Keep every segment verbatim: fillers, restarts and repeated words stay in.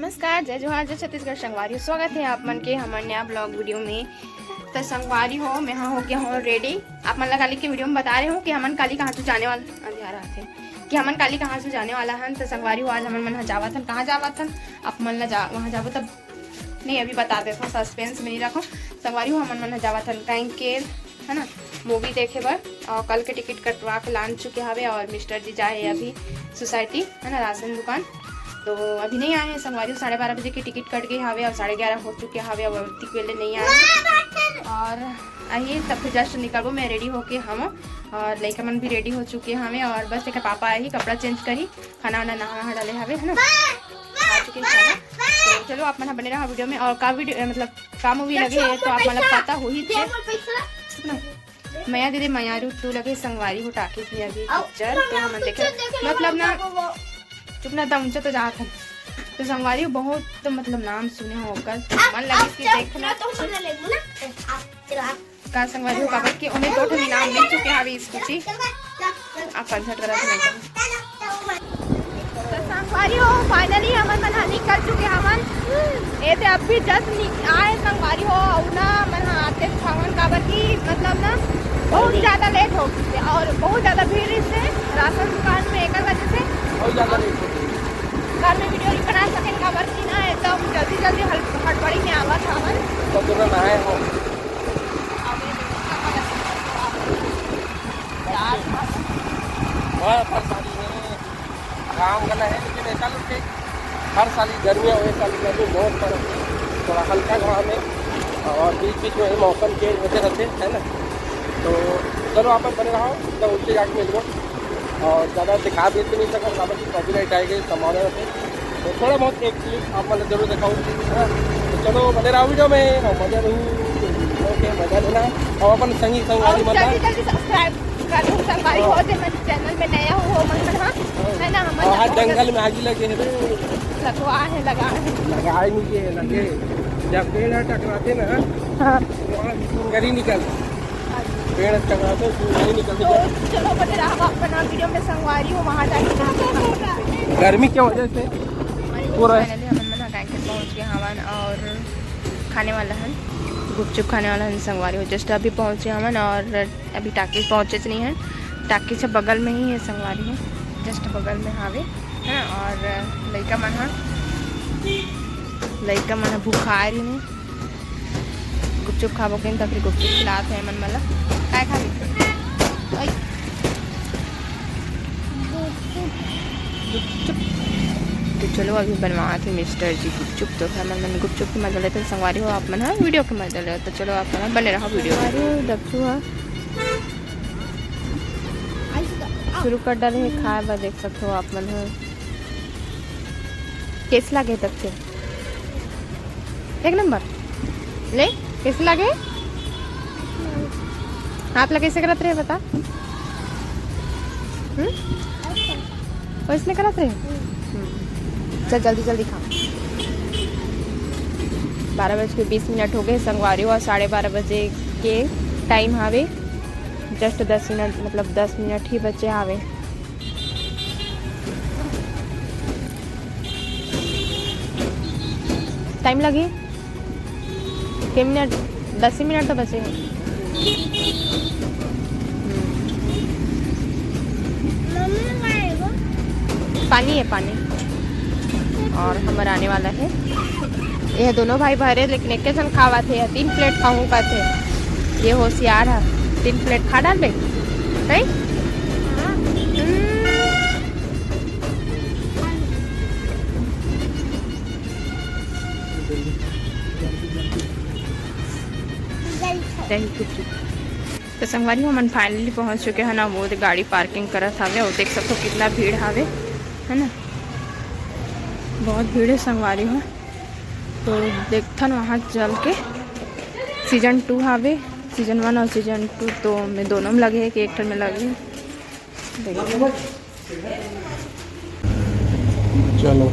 नमस्कार, जय जोहार, जय छत्तीसगढ़ संगवारी हो। स्वागत है आप मन के हमर नया ब्लॉग वीडियो में। तो संगवारी हो, मैं हाँ हो गया हूँ रेडी। आप मन ला काली के वीडियो में बता रहे हूँ कि हमन काली कहाँ से जाने वाला, अंधेरा थे, कि हमन काली कहाँ से जाने वाला हन। तो संगवारी हो, आज हमन मन ह जावत हन। कहाँ जावत हन आप मन ला जा, वहाँ जाबो तब नहीं, अभी बता देता हूँ, सस्पेंस में नहीं रखो। संगवारी हो, हमन मन ह जावत हन कांकेर, है ना, मूवी देखे बर। और कल के टिकट कटवा के लान चुके हवे और मिस्टर जी जाए अभी सोसाइटी, है ना, राशन दुकान। तो अभी नहीं आए हैं संगवारी हो, साढ़े बारह बजे के टिकट कट गए हवे और साढ़े ग्यारह हो चुके हवे और अभी तक पहले नहीं आए हैं। और आइए तब फिर जस्ट निकलबो, मैं रेडी होके हम और लइका मन भी रेडी हो चुके हवे और बस एक पापा आही, कपड़ा चेंज करी, खाना वाना नहा वहा डाले हवे, है ना, खा चुके हैं खाना। तो चलो आप मन ह बने रहा वीडियो में। और का वीडियो, मतलब का मूवी लगे है तो आप मन ला पता हो ही थे। चुप ना। मया दीदी मयारू टू लगे संगवारी हो टाकीज में अभी पिक्चर, तो हमन देखे, मतलब ना, चुप ना, तम ऊंचा तो जात है। तो संगवारी हो बहुत, तो मतलब नाम सुने हो ओकर, मन लगे कि देखना। का संगवारी हो, काबर कि ओमे दो ठन इनाम मिल चुके हवे स्कूटी। आप कंसर्ट करा थे नहीं। तो संगवारी हो, finally हमन मन ह निकल चुके हवन। ए ते अभी just नि-, आए संगवारी हो, अउ ना मन ह आते खावन, काबर कि मतलब ना बहुत ज़्यादा लेट हो गई और बहुत ज़्यादा भीड़ से राशन दुकान में, एकर वजह से बहुत ज़्यादा लेट हो गई। घर में वीडियो नहीं बना सकें, काबर कि ना एकदम जल्दी जल्दी हल-, हड़बड़ी में आवत हवन। तो तुरंत आए हो। बहुत परेशानी है, घाम गला है, लेकिन ऐसा लोग के हर साल ही गर्मी और इस साल गर्मी बहुत फर्क है। थोड़ा हल्का घाम है और बीच बीच में मौसम चेंज होते रहते, है ना। तो चलो, आप बने रहो, तो उनसे जाके मिलबो। और ज़्यादा दिखा भी तो नहीं सकता, बाबा की कॉपीराइट आएगी, संभावना रहते। तो थोड़ा बहुत एक क्लिप आप मतलब जरूर दिखाऊँ, है ना? तो चलो, बने रहो वीडियो में और मजा लू, ओके, मजा लेना। और अपन संगी संगवारी और बनना। जल्दी जल्दी सब्सक्राइब कर दो, संगवारी हो, जे मन चैनल में नया हो, मन मन, हाँ, है ना, हमन और आज जंगल में आगी लगे है रे। लगवा है, लगा है। लगाए नहीं के लगे, जब पेड़ टकराते ना, हाँ। तो वहाँ गरी निकल, पेड़ टकराते तो वहीं निकल तो के। चलो, बने रहा अपना वीडियो में, संगवारी हो, वहाँ जाके गर्मी की वजह से पूरा finally हमन मन ह कांकेर पहुँच गए हवन और खाने वाला हन, गुपचुप खाने वाला हन संगवारी हो। जस्ट अभी पहुँचे हवन और अभी टाकीज पहुँचे नहीं है, टाकीज से बगल में ही है संगवारी हो, जस्ट बगल में हावे, है ना। और लइका मन ह, लइका मन ह भुखाए रही, गुपचुप खाबो कहीं तो फिर गुपचुप खिलात है मन मला। काय खाबे? ओए। गुपचुप। तो चलो, अभी बनवात हे मिस्टर जी गुपचुप, तो फिर मन, मन गुपचुप के मजा लेते हैं संगवारी हो आप मन, हाँ, वीडियो के मजा लेते। तो चलो, आप मन बने रहो वीडियो में। संगवारी हो, दक्षु हा शुरू कर डाले है खाए बर, देख सकते हो आप मन, हाँ। कैसे लगे दक्षु? एक नंबर। ले, कैसे लगे? हाथ ला कैसे करत रहे, बता। हम्म? वैसने करत रहे? हम्म। चल, जल्दी, जल्दी खा। बारह बज के बीस मिनट हो गए संगवारी हो, और साढ़े बारह बजे के टाइम हावे। जस्ट दस मिनट, मतलब, दस मिनट ही बचे हावे। टाइम लगी के मिनट, दस ही मिनट तो बचे हैं। हम्म। पानी है, पानी। और हमर आने वाला है। ये दोनों भाई भरे, लेकिन एक जन खावा थे, तीन प्लेट खाऊं का थे। ये होशियार है, तीन प्लेट खा डाल बे, नहीं? हम्म। दही कुछ। तो संगवारी हो, हमन finally पहुंच चुके हैं ना, वो गाड़ी पार्किंग करत हावे, और देख सकते हो कितना भीड़ हावे, है ना, बहुत भीड़ है संगवारी हो। तो देखथन वहाँ चल के, सीजन टू हावे, सीजन वन और सीजन टू तो में दोनों में लगे है कि एक ठन में लगे है। चलो,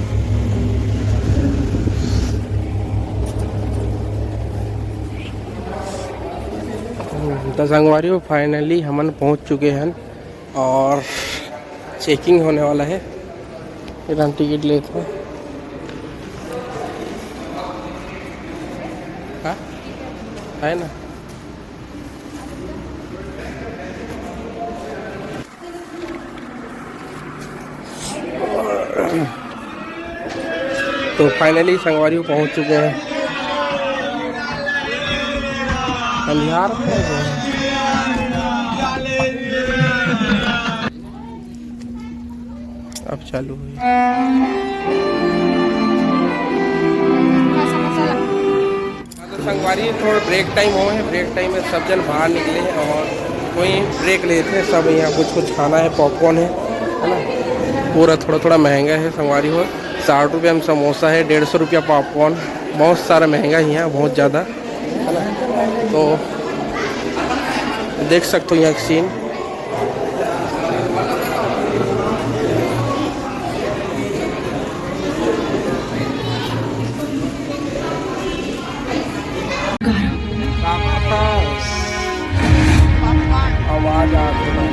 तो संगवारी हो, finally हमन पहुंच चुके हैं और चेकिंग होने वाला है। फिर हम टिकट लेते हैं। है ना। तो finally संगवारी हो पहुंच चुके हैं अंधियार। अब चालू हुई। तो संगवारी, थोड़ा ब्रेक टाइम हो है, ब्रेक टाइम में सब जन बाहर निकले हैं और कोई ब्रेक लेते हैं सब। यहाँ कुछ कुछ खाना है, पॉपकॉर्न है, है ना। पूरा थोड़ा थोड़ा महंगा है संगवारी हो। साठ रुपये में समोसा है, डेढ़ सौ रुपया पॉपकॉर्न, बहुत सारा महंगा ही है, बहुत ज़्यादा, है ना। तो देख सकते हो यहाँ सीन। आवाज आ रही है।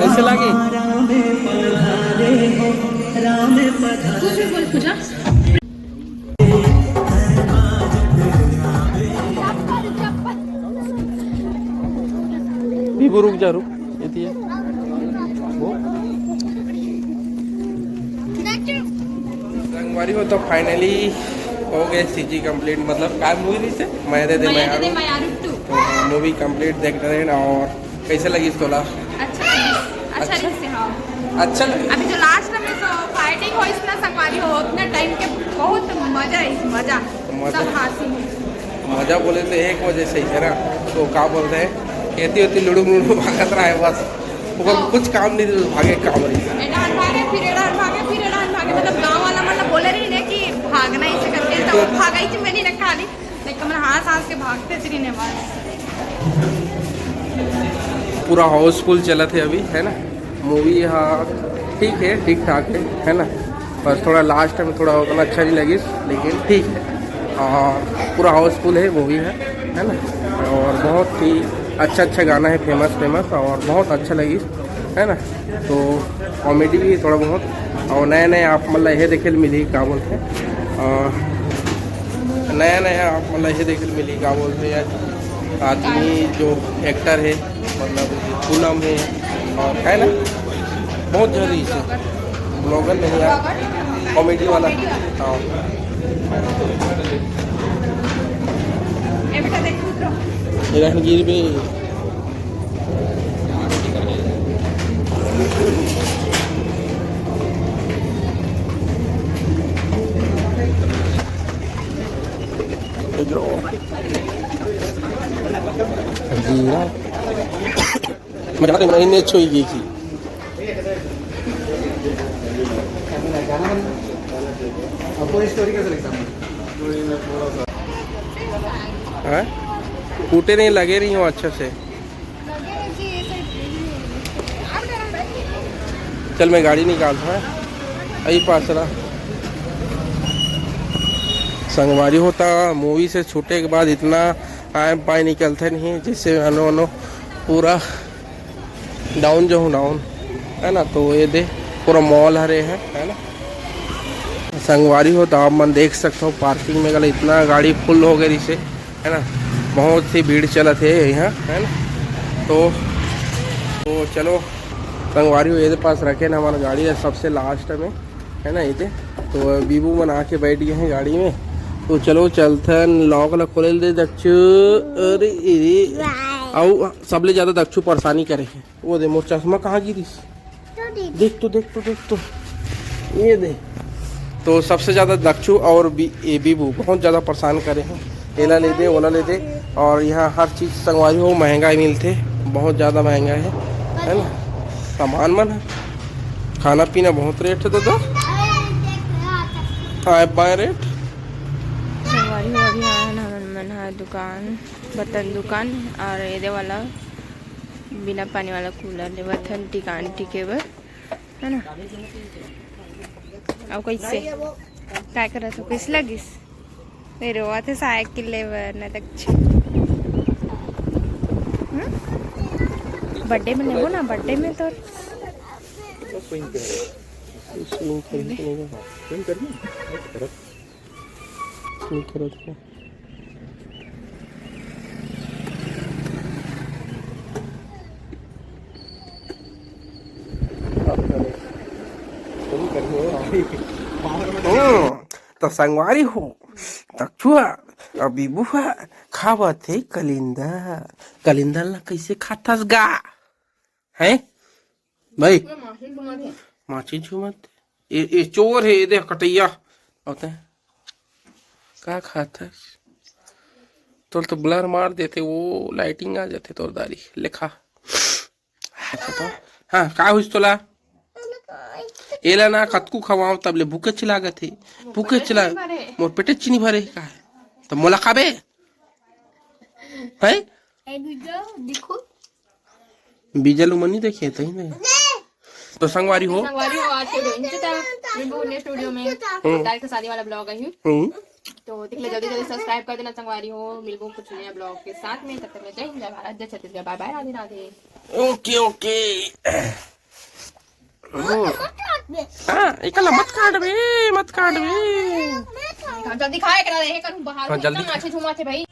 ऐसे लगे? बीबू, रुक जा, रुक। ये दिए। संगवारी हो, तो finally हो गए सीजी कंप्लीट, मतलब का मूवी रहिसे, मया दे दे मया दे दे मयारू। मयारू टू। तो मूवी कंप्लीट देख रहे हैं ना, और कैसे लगिस तोला? अच्छा लगिस, अच्छा अच्छा। लगिस, हाँ। अच्छा लगिस। अभी जो लास्ट में तो फाइटिंग होइस ना संगवारी हो, उतना टाइम के बहुत मजा है, मजा। मजा। सब हंसी। मजा बोले तो एक वजह से ही है ना, तो का बोलते हैं, कहती होती लुड़ू मुड़ू भागत रहा है बस, ओकर हाँ। कुछ काम नहीं, तो भागे काम रही। एडान भागे, फिर एडान भागे, फिर एडान भागे, मतलब गाँव वाला मतलब बोले रही ना कि भागना इसे करके, तो भागा ही थी मैंने ना खाली। देख, हमन हंस हंस के भागते चली ने बस। पूरा हाउसफुल चलत हे अभी, है ना। मूवी, हाँ, ठीक है, ठीक ठाक है, है ना। बस थोड़ा लास्ट में थोड़ा उतना अच्छा नहीं लगिस, लेकिन ठीक है। और पूरा हाउसफुल है, मूवी है, है ना। और बहुत ही अच्छा अच्छा गाना है, फेमस फेमस, और बहुत अच्छा लगिस, है ना। तो कॉमेडी भी थोड़ा बहुत, और नया नया आप मतलब ये देखे मिली, का बोलते हैं, अ, नया नया आप मतलब ये देखे मिली, का बोलते हैं यार, आदमी जो एक्टर है, मतलब पूनम है, और है ना, बहुत जरूरी है। ब्लॉगर नहीं यार, कॉमेडी वाला। हाँ। ये रहनगीर भी। जीरा। मैं जानता हूँ, इन्हें अच्छी होगी की। आपको ये स्टोरी कैसे लगता है? हाँ? फूटे नहीं, लगे रही हो अच्छा से। चल, मैं गाड़ी निकालता हूँ, यही पास रहा। संगवारी हो, त मूवी से छूटे के बाद इतना आय पाय निकलते नहीं, जैसे अनो अनो पूरा डाउन जो हूँ, डाउन, है ना। तो ये दे, पूरा मॉल हरे है, है ना। संगवारी हो, तो आप मन देख सकते हो, पार्किंग में गले इतना गाड़ी फुल हो गई से, है ना, बहुत सी भीड़ चलत है यहाँ, है ना। तो, तो चलो, संगवारी हो, ये पास रखे ना हमारा गाड़ी है सबसे लास्ट में, है ना, ये। तो बीबू मन आके बैठ गए हैं गाड़ी में, तो चलो चलथन, लॉक ला खोले दे दच्चू। अरे, अरे, अउ सबले ज्यादा दच्चू परेशानी करे है। वो दे, मोर चश्मा कहाँ गिरिस? तो दे दे। देख तो, देख तो, देख तो। ये दे। तो सबसे ज्यादा दक्षु और बी-, ए बीबू बहुत ज्यादा परेशान करे हैं। एला ले दे, ओला ले दे। और यहाँ हर चीज संगवारी हो महंगा ही मिलथे, बहुत ज्यादा महंगा है, है ना? सामान मन है, खाना पीना बहुत रेट है दादा। आय बाय रेट। संगवारी हो, अभी आए हन हमन मन ह दुकान, बर्तन दुकान, और एदे वाला बिना पानी वाला कूलर लेवत हन टिकान टिके बर, है ना? अउ कैसे? काय करत हो? कैसे लगिस? मेरे वो आते साइकिल लेवर ना तक। हम्म? बर्थडे में लेबो ना, बर्थडे में तो स्विंग कर स्विंग कर स्विंग कर स्विंग कर त संगवारी हो, दक्षुआ अउ बिबुआ खावत हे कलिंदर। कलिंदर ला कैसे खाथस गा? हैं भाई, माछी छुमत। ये, ये चोर हे, ये देख कटैया। होते का खाथस? तोर तो ब्लर मार देथे, वो लाइटिंग आ जाथे तोर दारी लेखा। हाँ, का होइस तोला? एला ना कतकू खवाओ, तब ले भूखे चिलागत हे, भूखे चिला। मोर पेटे चीनी भरे का है, तो मोला खाबे? हैं? देखो। बीजा लुमन नहीं देखे तही में। तो संगवारी हो, संगवारी हो, आज के वीडियो इनसे तक। मिलबो नेक्स्ट वीडियो में। दाई के शादी वाला ब्लॉग आई। हम्म, तो देख ले, जल्दी जल्दी सब्सक्राइब कर देना संगवारी हो। मिलबो कुछ नया ब्लॉग के साथ में। तब तक ले जय हिंद, जय भारत, जय छत्तीसगढ़। बाय बाय, राधे राधे। ओके ओके। हम्म। हाँ, एकला मत काट बे, मत काट बे। जल्दी खाए करा, रहे करूँ बाहर हाँ, में। जल्दी इतना माछी छुमाथे भाई।